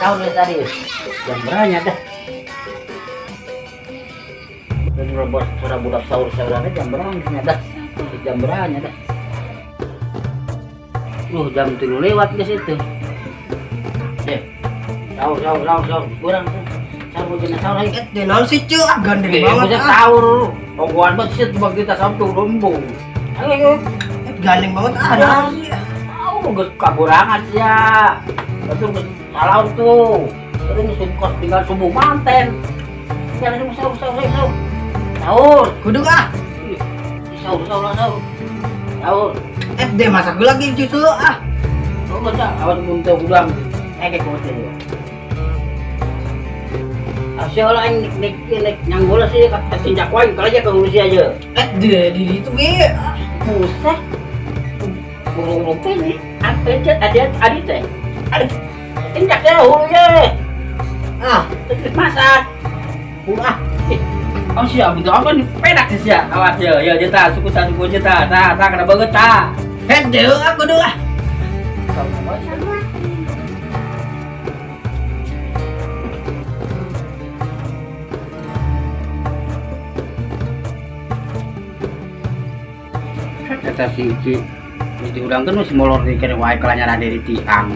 Sahur dari tadi. Jam beranya dah. Dan robot suara budak sahur sahurannya jam beranya dah. Jam beranya dah. Jam 3 lewat guys itu. Deh. Sahur sahur sahur sahur. Kurang sahur jenis sahur ayo. Eh, deh naon sih ceu? Ah, gandeng banget Maksudnya ah. sahur. Tungguan banget sih coba kita sahur tuh lumbung. Ayo ayo. Eh, gandeng banget ah, naon sih? Tahu geus kaburangan sih ya. Betul geus salah tuh. Terus geus kos tinggal subuh manten. Jangan sahur sahur sahur sahur. Sahur. Kudu ah. Ih, sahur sahur sahur. Sahur. Eh, deh masak lagi cucu ah. Oh, masa awas mun teu hudang. Eh, kayak kumaha teh. Asya lah aing nek nek nek nyanggola sih ka sinjak wae kalau aja ke hulu sih aja. Eh, deh di itu ge. Ah. Buset. Burung rumput ini ada ada ada teh. Aduh. Tinjak ya hulu ya. Ah, Terus masak. hulu ah. Ih, oh siap, bentuk apa nih? Pedak sih siap. Awas ya, ya jeta, suku ta, suku jeta, ta, ta, kena banget ta. Eh, deh ah kudu ah. Kata si Iki, di udang kan masih molor di kene wae kelanya ada di tiang.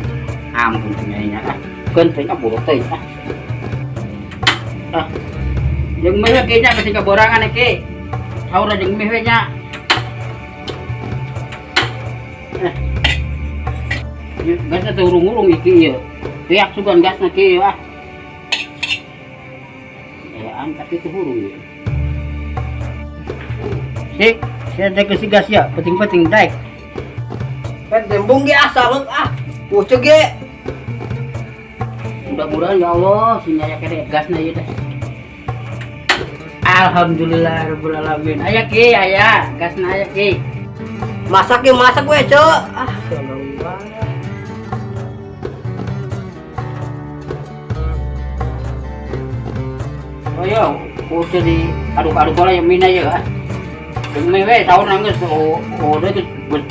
Ampun tinggalnya ah. Keun teh buruk teh ah. Ah. Jeung meh we nya kasih kaborangan ki. Sahur jeung meh we nya. Eh. Gasna teh urung-urung iki ieu. Riak sugan gasna ki ieu ah. Ya angkat itu hurung ieu. Sik, saya teh kasih gas ya, penting-penting daek. Eh, dembung ge ah sahur ah. Pucuk ge. Mudah-mudahan ya Allah, sing aya kene gasna ieu teh. Alhamdulillah rabbil alamin. Aya ki, aya, gasna aya ki. Masak ge masak we, Ceu. Ah, ya Allah. Oh yo, kudu di aduk-aduk bola yang mina ya. Ah. Jeung meh we sahur nangis oh, oh geus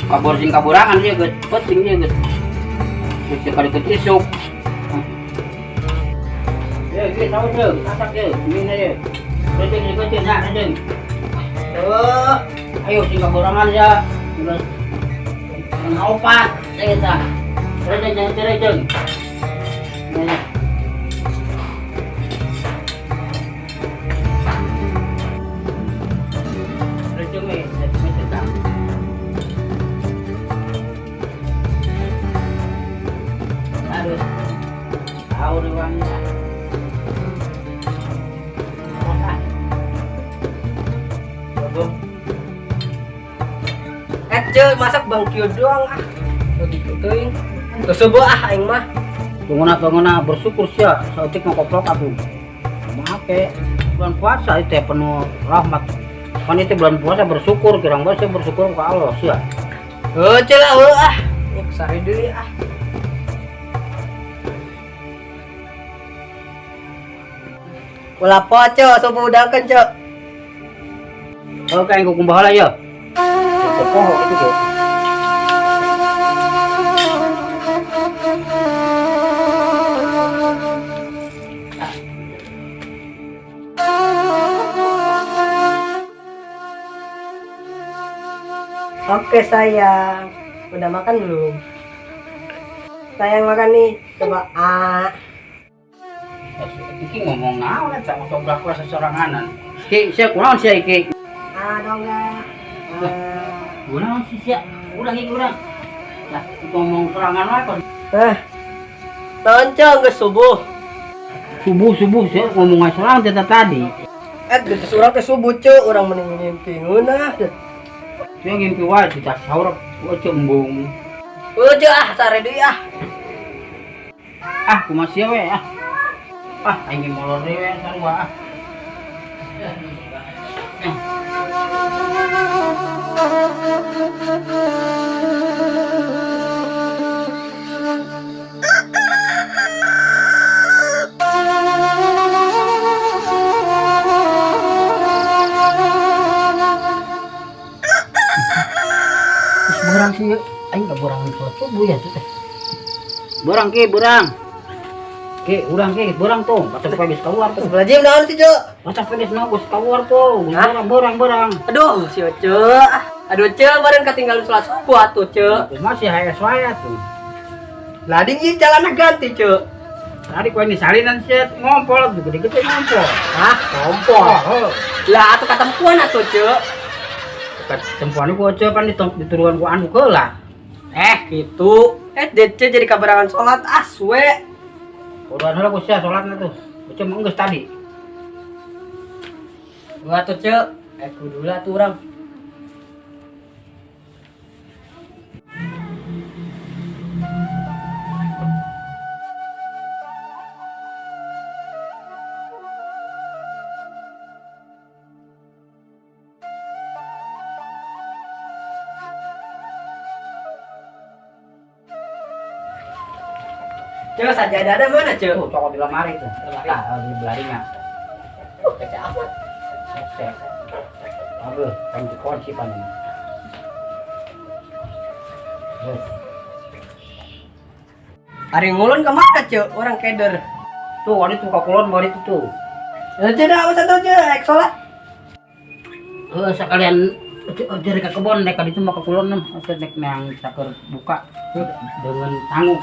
kabur sing kaburangan ieu geus penting ieu geus. Geus deket isuk. Ya, ge sahur ye, masak ye, mina ye. Rejeng rejeng ya, rejeng. Oh, ayo sing kaburangan ya. Geus setengah opat, saya tah. Rejeng jangan rejeng. Nah. Rejeng we, rejeng tah. Aduh. Tahu uangnya. Eh, Ceu, masak bangkio doang ah. Begitu teuing. Teu subuh ah aing mah. Tunggu bersyukur sia, saeutik mah koplok atuh. Make bulan puasa itu penuh rahmat. Kan itu bulan puasa bersyukur, kirang bae sia bersyukur ka Allah sia. Heuh, Ceu lah heuh ah. Nyek sare deui ah. Ulah po, Ceu, subuh udangkeun, Ceu. Oh, kayak kukumbah lah ya. Poho itu ge. Oke sayang, udah makan belum? Sayang makan nih, coba a. Iki ngomong naon eta ngobrol ku sesoranganan. Ki, sia kunaon sia iki? A dong ya. Kunaon sih sia? Urang iki urang. Lah, ngomong sorangan wae kon. Eh. Naon Ceu geus subuh? Subuh-subuh sia ngomong ae sorangan teh tadi. Eh, geus urang teh subuh Ceu, urang mending ngimpi ngeunah. Sia ngimpi wae di tas sahur wae embung. Heuh Ceu ah, sare deui ah. Ah, kumaha sia we ah. Ah, aing ge molor deui we sarua ah. Terus borang sih, aing nggak borang sholat subuh ya tuh teh. Borang ki, borang. Ki, urang ki berang tuh, kata geus keluar tuh. Astagfirullahaladzim, naon sih, Cek? Masa geus mau geus keluar tuh. Hah? Berang berang berang. Aduh, si Oce. Aduh, Ce, bareng ketinggalan sholat subuh atuh, Ce. Masih hayas wae tuh. Lah ding ieu jalanna ganti, Ce. Tadi kau ini salinan sih ngompol tuh gede-gede ngompol. Hah, ngompol. Oh, Lah atuh katempuan atuh, Ce. Tempuan ku oce pan dituruan ku anu lah. Eh, gitu. Eh, DC jadi kabarangan sholat aswe. Uruan heula ku sia salatna tuh. Oce mah geus tadi. Dua tuh, Ce. Eh, kudu lah tuh urang. Cek, sajadah ada mana, Cek? Tuh cokot di lemari tuh. Lemari. Tah, di belarinya. Kece amat. Oke. Aduh, kan dikunci pan ini. Terus. Ari ngulon kemana, Cek? Orang keder. Tuh, ada tuh kakulon baru itu tuh. Ya, Cek, dah, awas atuh, Cek. Ek sholat. Heeh, sekalian dari ke kebon nek itu mau ke kulon nem, nek yang saker buka dengan tangguh.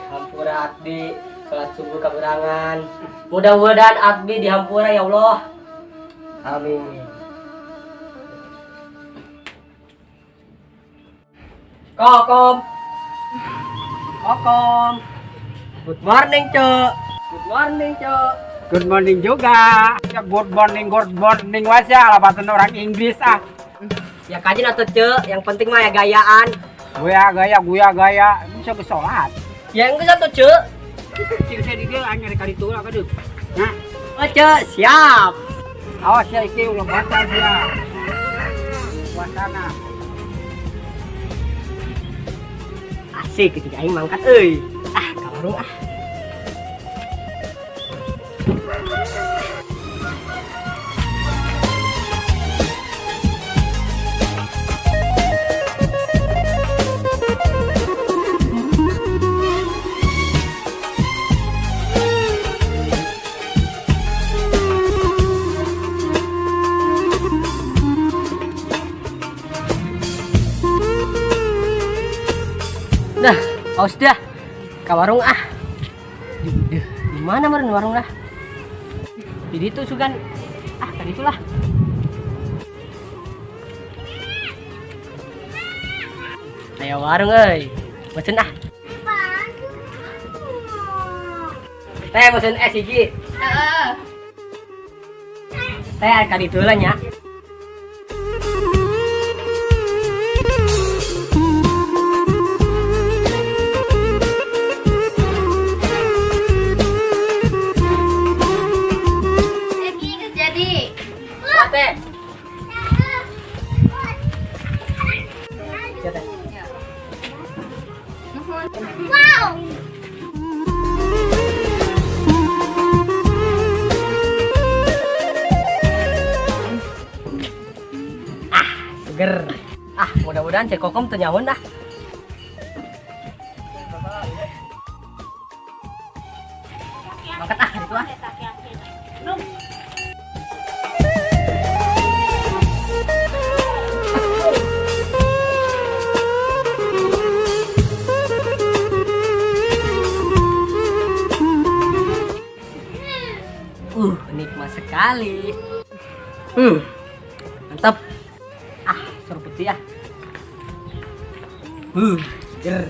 Hampura abdi, sholat subuh keberangan. Mudah-mudahan abdi dihampura ya Allah. Amin. Kokom. Kokom. Good morning, Cek. Good morning, Cek. Good morning juga. Ya, good morning, good morning wae alapatan orang Inggris ah. Ya kajin atau Cek, yang penting mah ya gayaan. Gaya gaya gaya gaya, bisa ke sholat. Ya enggak satu, Cek. Kecil saya di dia hanya kali itu lah kadu. Nah, Oh, Cek, siap. Awas ya iki ulah batal ya. Puasana. Asik ketika aing mangkat euy. Ah, ka warung ah. Dah, aus dah. Ka warung ah. Duh, di mana meureun warung lah? Di ditu sugan. Ah, ka ditu lah. Aya warung euy. Mesen ah. Teh mesen es hiji. Heeh. Teh ka ditu lah nya. Jadi. Teh. Ya, teh. Wow. Ah, seger. Ah, mudah-mudahan Cek Kokom teu nyahoan dah. Mangkat ah, itu ah. Nikmat sekali. Mantap. Ah, suruh putih ya. Seger.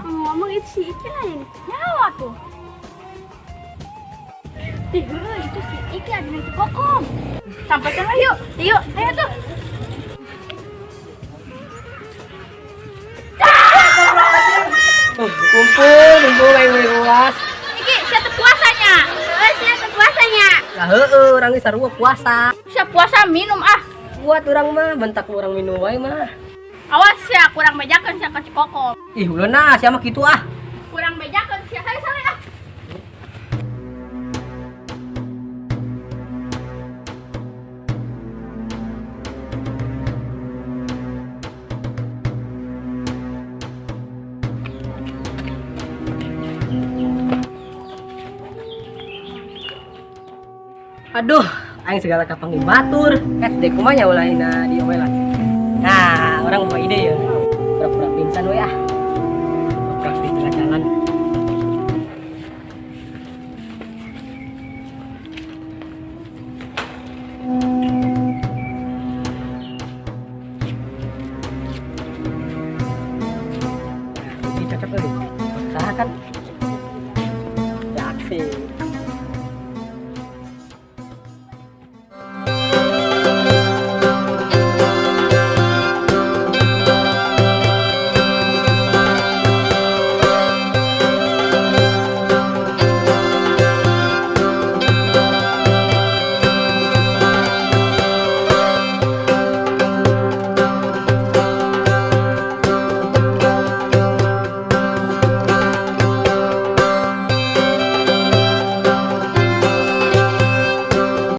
Ngomong itu si Iki lain. Nyawa tuh. Ih, heueuh, itu si Iki ada di Kokom. Sampai sana yuk. Yuk, ayo tuh. Kumpul, kumpul aing meuli ruas. Iki, siapa puasanya? Eh, siapa puasanya? Lah heueuh, urang geus sarua puasa. Siap puasa minum ah. Buat urang mah, bentak urang minum wae mah. Awas ya, kurang bejakeun sia ka Cikokom. Ih, ulah nah, sia mah kitu ah. Kurang bejakeun sia. Hayo sare ah. Aduh, aing segala kapanggih batur. Eh, dek kumaha nya ulah ina di we lah. Nah, urang mau ide ya. Pura-pura pingsan we ah. Pura-pura di tengah jalan.